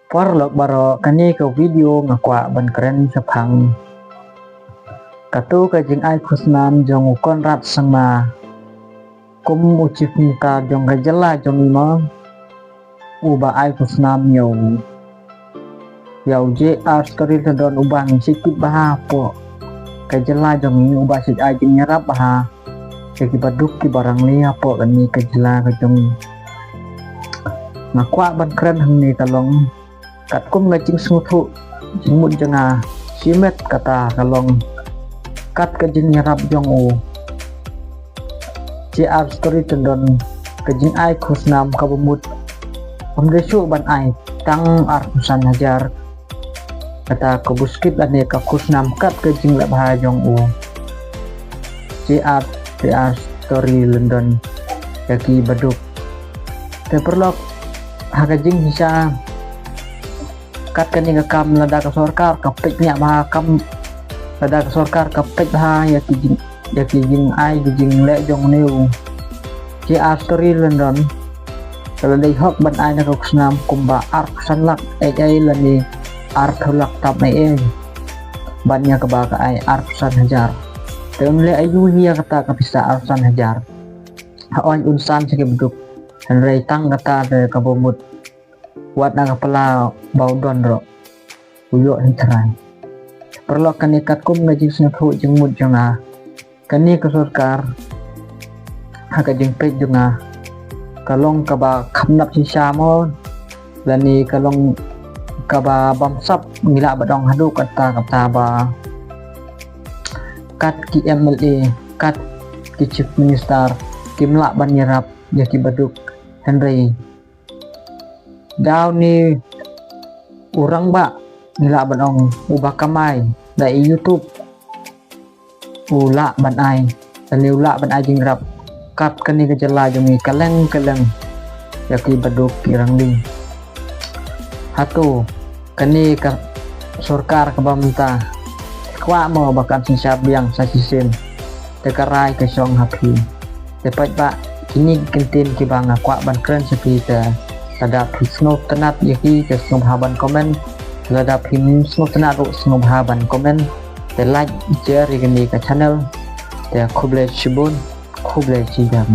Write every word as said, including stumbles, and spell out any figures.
Paralok baroh, kane ka video nga kwah ban kren shaphang kato ka jingai khusnam jong u Conrad Sangma kum u Chief Minister jong ka jylla jong ngi mo, uba ai khusnam ïa u, ïa u J R Story London, uba ngi shait tip bha hapoh ka jylla jong ngi, uba shait ai jingïarap bha ïa kiba duk kiba rangli hapoh kane ka jylla ka jong ngi. Nga kwah ban kren hangne ka long katkum ka jingsngewthuh jingmut jong nga, shimet kata ka long kat ka jingïarap jong u J R Story London, ka jingai khusnam kaba mut ym dei shuh ban ai tang arphew san hajar. Kata ka buskit lane ka khusnam kat ka jingleh bha jong u J R, J R Story London ïa kiba duk. Te paralok, ha ka jingshisha, kat kane ka kam, lada ka sorkar ka peit nia bha, kam, lada ka sorkar ka peit bha ïa ki jing, ïa ki jingai ki jingleh jong une u J R Story London, ka la dei hok ban ai na ka khusnam kumba arphew san lak ei ei lane arphew lak tam ei ei, ban ïa kaba ka ai arphew san hajar. Te un leh aïu hi ïa kata ka pisa arphew san hajar? Ha, un san sha kiba duk. Hynrei tang kata te kaba mut, wat na ka pla ba u don ruh, u ïoh hi trai. Paralok, kane katkum ka jingsngewthuh jingmut jong nga, kane ka sorkar ha ka jingpeit jong nga ka long kaba kham nap shisha mo, lane ka long kaba bamsap, ngi lah ban ong, haduh katta katta ba kat ki M L A, kat ki Chief Minister kim lah ban ïarap ïa kiba duk. Hynrei da une u rangbah, ngi lah ban ong, uba kamai da i YouTube, u lah ban ai, lane u lah ban ai jingïarap kat kane ka jylla jong ngi kylleng kylleng ïa kiba duk ki rangli. Hato kane ka sorkar kaba mynta kwah mo ba kan synshar biang sa shisien? Te ka rai ka shong ha phi. Te paidbah, kine ki kyntien kiba nga kwah ban kren sha phi. Te lada phi sngewtynnat ïa ki, te sngewbha ban comment. Lada phim sngewtynnat ruh, sngewbha ban comment. Te like, share ïa kane ka channel. Te khublei shibun, khublei shihajar.